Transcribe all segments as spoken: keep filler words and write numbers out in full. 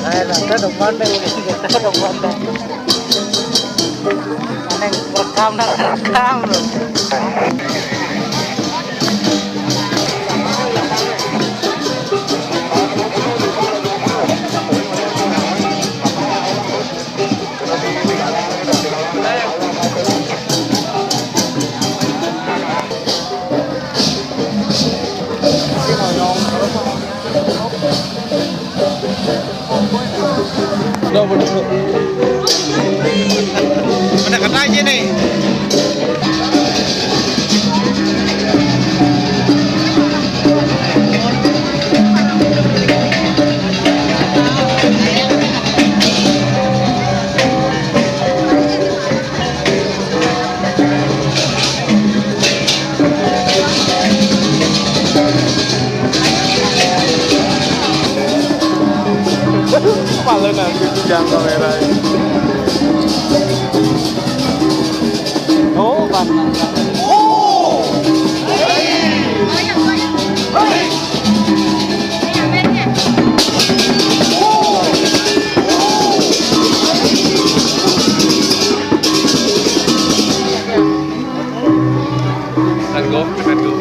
Ay, nang ka, nang mandang, nang mandang. Aneng rekam, nang rekam, loh. Udah, udah, udah. Ada kata aja nih. Malu nanti di jangka merah. Oh, bang. Tekan go, tekan go.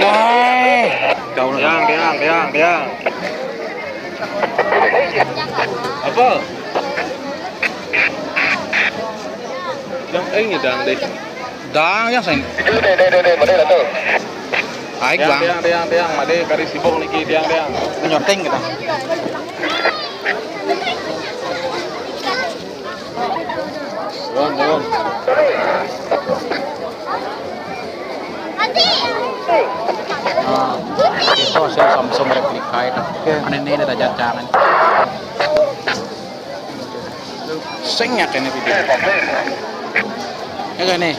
Wah. Tiang, tiang, tiang, tiang. Apa? Yang ini dang deh. Dang, yang sing. Aik, tiang, Bang. Tiang, tiang, tiang, tiang. Made kari sibuk niki, tiang, tiang. Nyorting kita. Nuhun, nuhun. Nah, itu hasil Samsung replika itu. Oke. Ini, ini ada jangan. Sing ya kene video. Ya gak nih?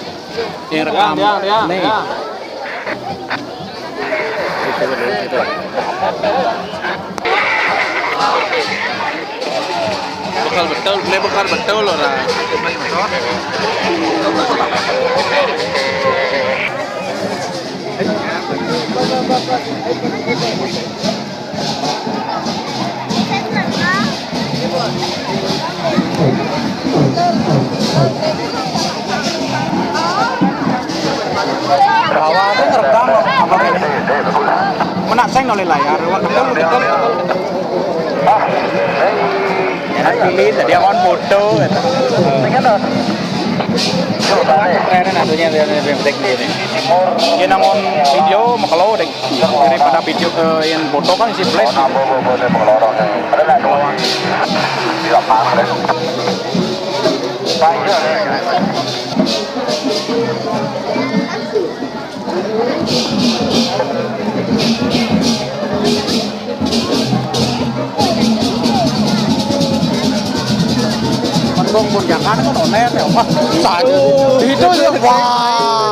Yang rekam. Tiang, tiang, tiang, nih. Tiang. Bekal betul, beli bekal betul loh, nah. Bawa tuh ngerekam apa ini? Menaseng oleh layar, wah, betul, betul. Ya, pilih, tadi aku foto, gitu. Keren, atunya, biar, biar, biar, biar, ini. Ya, namun video, makalo, deh. Daripada video, eh, yang foto kan isi flash. Mendung burjakan kan online ya, wah, saja. Itu ya, wah.